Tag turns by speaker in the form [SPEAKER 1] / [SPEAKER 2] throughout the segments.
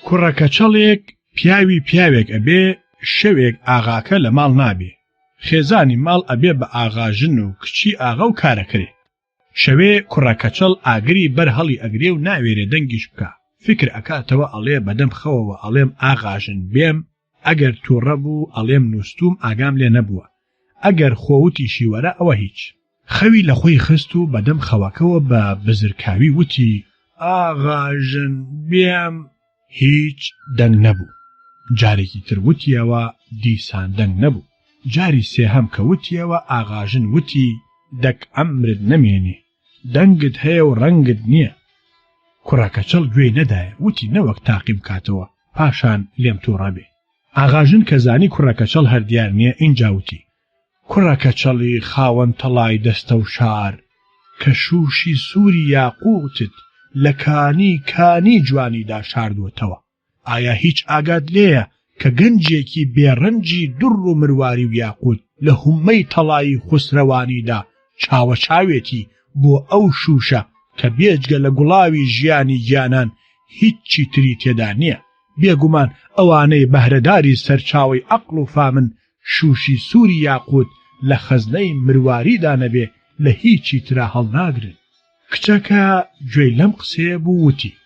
[SPEAKER 1] کوڕە کەچەڵێک پیاوی پیاوێک ئەبێ شەوێک ئاغاکە لە ماڵ نابێ خێزانی ماڵ ئەبێ بە ئاغاژن و کچی ئاغا و کارەکەرێ. شەوێ کوڕە کەچەڵ ئاگری بەر هەڵی ئەگرێ و ناوێرێ دەنگیش بکا فیکر ئەکاتەوە ئەڵێ بەدەم خەوەوە ئەڵێم ئاغاژن بێم ئەگەر توڕە بوو ئەڵێم نوستوم ئاگام لێ نەبووە ئەگەر خۆ وتیشی وەرە ئەوە هیچ. خەوی لە خۆی خست و بەدەم خەوەکەوە بە بزرکاوی وتی. ئاغاژن بێم. هیچ دەنگ نەبوو. جارێکی تر وتیەوە دیسان دەنگ نەبوو. جاری سێهەم کە وتیەوە ئاغاژن وتی، دەک عەمرت نەمێنێ، دەنگت هەیە و ڕەنگت نییە. کوڕە کەچەڵ گوێی نەدایە، وتی نەوەک تاقیم کاتەوە، پاشان لێم تووڕە بێ. ئاغاژن کە زانی کوڕە کەچەڵ هەر دیار نییە ئینجا وتی، کوڕە کەچەڵی خاوەن تەڵای دەستەوشار، کە شووشی سووری یاقووتت لە کانی کانی جوانیدا شاردووەتەوە، ئایا هیچ ئاگات لێیە کە گەنجێکی بێ ڕەنجی دوڕ و مرواری و یاقووت لە هوممەی تەڵایی خوسرەوانیدا چاوەچاوێتی بۆ ئەو شووشە کە بێجگە لە گوڵاوی ژیانی گیانان هیچی تری تێدا نییە؟ بێگومان ئەوانەی بەهرەداری سەرچاوەی عەقڵ و فامن شووشی سووری یاقووت لە خەزنەی مرواریدا نەبێ لە هیچی ترا هەڵناگرن. کچەکە گوێی لەم قسەیە بوو وتی،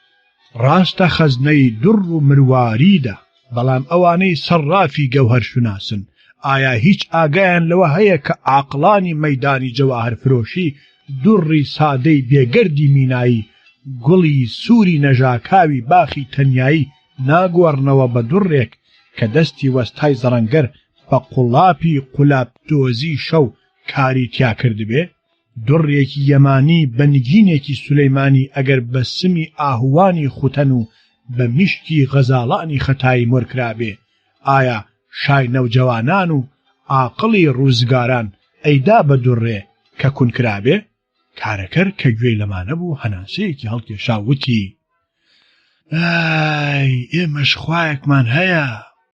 [SPEAKER 1] ڕاستە خەزنەی دوڕ و مرواریدە، بەڵام ئەوانەی سەڕافی گەوهەرشوناسن ئایا هیچ ئاگایان لەوە هەیە کە عاقڵانی مەیدانی جەواهەرفرۆشی دوڕی سادەی بێگەردی مینایی گوڵی سووری نەژاکاوی باخی تەنیایی ناگۆڕنەوە بە دوڕێک کە دەستی وەستای زەڕەنگەر بە قوڵاپی قولاپدۆزی شەو کاری تیا کردبێ؟ دوڕێکی یەمانی بە نگینێکی سولەیمانی ئەگەر بە سمی ئاهووانی خوتەن و بە میشکی غەزاڵانی خەتایی مۆر کرابێ، ئایا شای نەوجەوانان و عاقڵی ڕووزگاران ئەیدا بە دوڕێ کە کون کرابێ؟ کارەکەر کە گوێی لەمانە بوو هەناسەیەکی هەڵکێشا و وتی، ئای ئێمەش خوایەکمان هەیە!